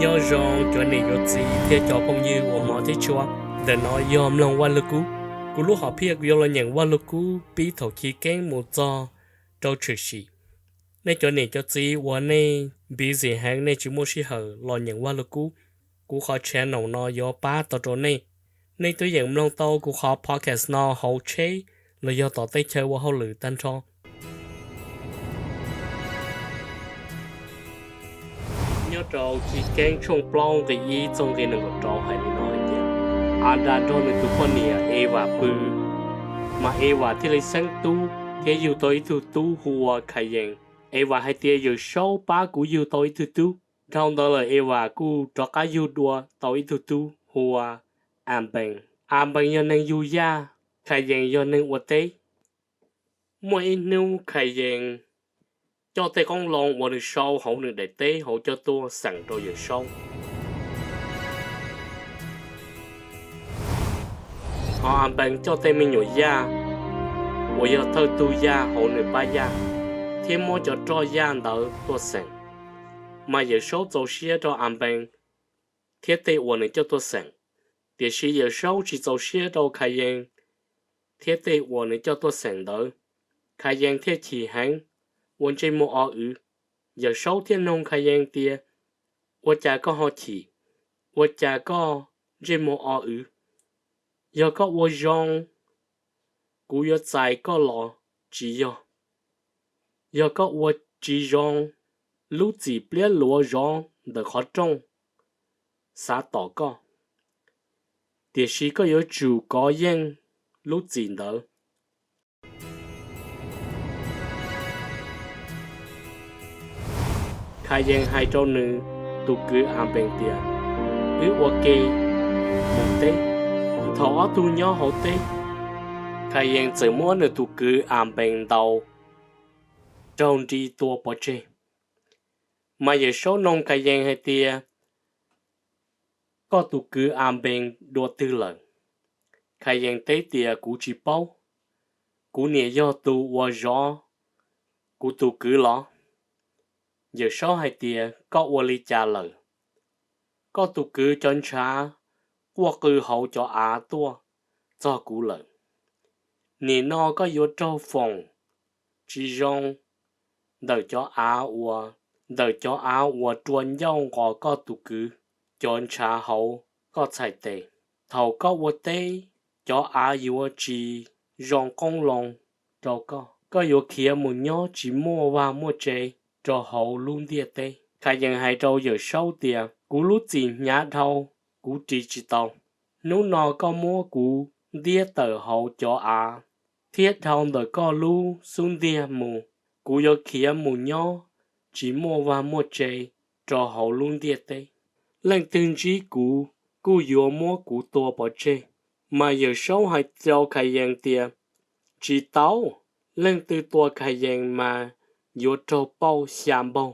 Nyob zoo cov niam cov txiv thiab cov phooj ywg uas hmov thiab tshua. Ntawm no yog mloog Vaj Lug Kub. Kuv lub hom phiaj kuv yuav los nyeem Vaj Lug Kub pib thaum chiv keeb mus txog rau tshwm sim. Nej cov niam cov txiv uas nej busy heev, nej tsis muaj sij hawm los nyeem Vaj Lug Kub, kuv qhov channel no yuav pab tau rau nej. Nej twb yeem mloog tau kuv qhov podcast no hauv tsheb los yog tom tej chaw ua hauj lwm tag nrho. Nyob rau Chiv Keeb tshooj plaub nqe ib txog nqe nees nkaum rau hais li no hais tias, Adas nrog nws tus poj niam Evas pw, mas Evas thiaj li xeeb tub thiab yug tau ib tug tub hu ua Khayees. Evas hais tias, Yawm Saub pab kuv yug tau ib tug tub. Dhau ntawd lawm Evas kuj rov qab yug dua tau ib tug tub hu ua Anpees. Anpees yog neeg yug yaj, Khayees yog neeg ua teb. Muaj ib hnub Khayees coj tej qoob loo uas nws sau hauv nws daim teb hauv coj tuaj xeem rau Yawm Saub. Ho Anpees coj tej me nyuam yaj uas yog thawj tug yaj hauv nws pab yaj, thiab muab cov roj yaj ntawd tuaj xeem. Mas Yawm Saub txaus siab rau Anpees thiab tej uas nws coj tuaj xeem. Tiam sis Yawm Saub tsis txaus siab rau Khayees thiab tej uas nws coj tuaj xeem ntawd. Khayees thiaj chim heev, ua ntsej muag o wv. Yawm Saub thiaj noog Khayees tias, Ua cas koj ho chim? Ua cas koj ntsej muag o wv? Yog koj ua zoo, kuv yuav txais koj los tsis yog? Yog koj ua tsis zoo, lub txim pliab luav zov ntawm qhov rooj xav tom koj, tiam sis koj yuav tsum kov yeej lub txim ntawd. Khayees hais rau nws tus kwv Anpees tias, Wb ua ke mus teb. Thaum ob tug nyob hauv teb, Khayees txawm muab nws tus kwv Anpees ntaus raug nri tua pov tseg. Mas Yawm Saub noog Khayees hais tias, Koj tus kwv Anpees dua twg lawm? Khayees teb tias, Kuv tsis paub. Kuv niam yog tus uas zov kuv tus kwv los? Yawm Saub hais tias, Koj ua li cas lawm? Koj tus kwv cov ntshav quaj qw hauv cov av tuaj txog kuv lawm. Nim no koj yuav raug foom tsis zoo ntawm cov av uas, ntawm cov av uas rua ncauj nqos koj tus kwv cov ntshav hauv koj txhais tes. Thaum koj ua teb, cov av yuav tsis zoo qoob loo rau koj. Koj yuav khiav mus nyob tsis muaj vaj muaj tse rau hauv lub ntiaj teb. Khayees hais rau Yawm Saub tias, Kuv lub txim hnyav dhau, kuv ris tsis tau. Hnub no koj muab kuv ntiab tawm hauv cov av, thiab dhau ntawm koj lub xub ntiag mus, kuv yuav khiav mus nyob tsis muaj vaj muaj tse rau hauv lub ntiaj teb. Leej twg ntsib kuv kuj yuav muab kuv tua pov tseg. Mas Yawm Saub hais rau Khayees tias, Tsis tau, leej twg tua Khayees mas yuav raug pauj xya npaug.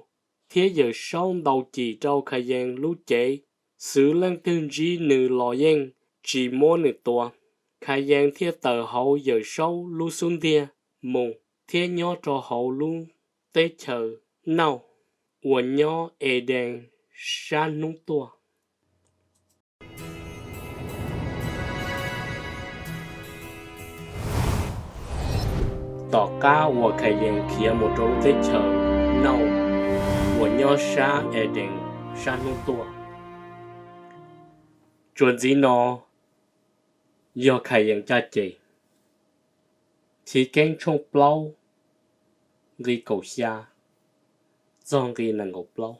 Thiab Yawm Saub ntaus cim rau Khayees lub cev, xwv leej twg ntsib nws los yeej tsis muab nws tua. Khayees thiaj tawm hauv Yawm Saub lub xub ntiag mus thiab nyob rau hauv lub teb chaws Nauj uas nyob Edees sab hnub tuaj. Tom qab uas Khayees khiav mus rau lub teb chaws Nauj uas nyob sab Edees sab hnub tuaj. Txuas ntxiv no yog Khayees caj ces, Chiv Keeb tshooj plaub nqe kaum xya txog nqe nees nkaum plaub.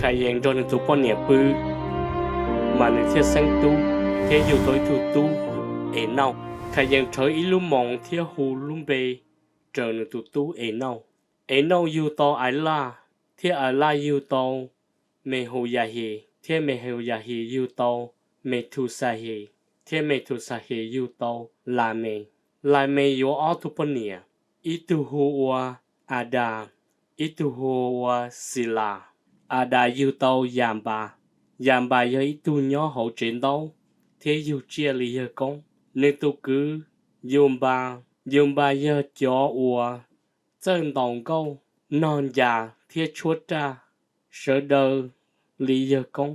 Khayees nrog nws tus poj niam pw, mas nws thiaj xeeb tub thiab yug tau ib tug tub Enauj. Khayees rhawv ib lub moos thiab hu lub npe raws nws tus tub Enauj. Enauj yug tau Ailaj, thiab Ailaj yug tau Mehuyahis, thiab Mehuyahis yug tau Methuxahis, thiab Methuxahis yug tau Lames. Lames yuav ob tug poj niam, ib tug hu ua Adas, ib tug hu ua Xilas. Adas yug tau Yanpas. Yanpas yog ib tug nyob hauv tsev ntaub thiab yug tsiaj li yawg koob. Nws tus kwv Yunpas Yus Npas yog cov uas txawj ntaus nkauj, nog ncas thiab tshuab raj, sawv daws li yawg koob.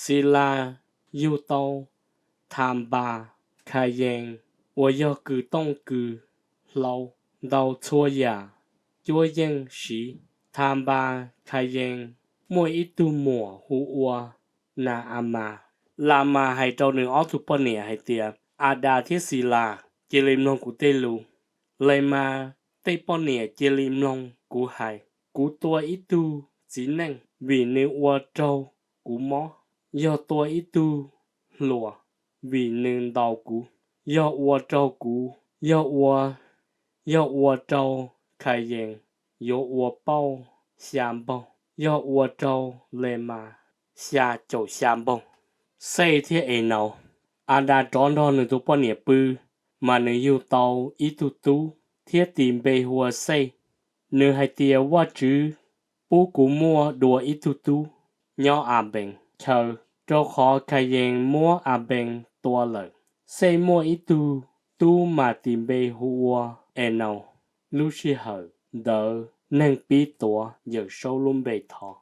Xis Las yug tau Thas Npas Khas Yees uas yog kws tooj kws hlau ntau txhua yam cuab yeej siv. Thas Npas Khas Yees muaj ib tug muam hu ua Nas A Mas. Las Mas hais rau nws ob tug poj niam hais tias, As Das thiab Xis Las, cia li mloog kuv tej lus. Les Mas tej poj niam, cia li mloog kuv hais. Kuv tua ib tug txiv neej vim nws ua raug kuv mob, yog tua ib tug hluas vim nws ntaus kuv, yog ua raug kuv, yog ua, yog ua rau Khas Yees yuav ua pauj xya npaug, yog ua rau Les Mas xya caum xya npaug. Xej thiab Es Naus. As Das rov nrog nws tus poj niam pw, mas nws yug tau ib tug tub thiab tis npe hu ua Xej. Nws hais tias, Vajtswv pub kuv muaj dua ib tug tub nyob As Npees chaw, rau qhov Khas Yees muab As Npees tua lawm. Xej muaj ib tug tub mas tis npe hu ua Es Naus. Lub sij hawm ntawd neeg pib tuav Yawm Saub lub npe thov.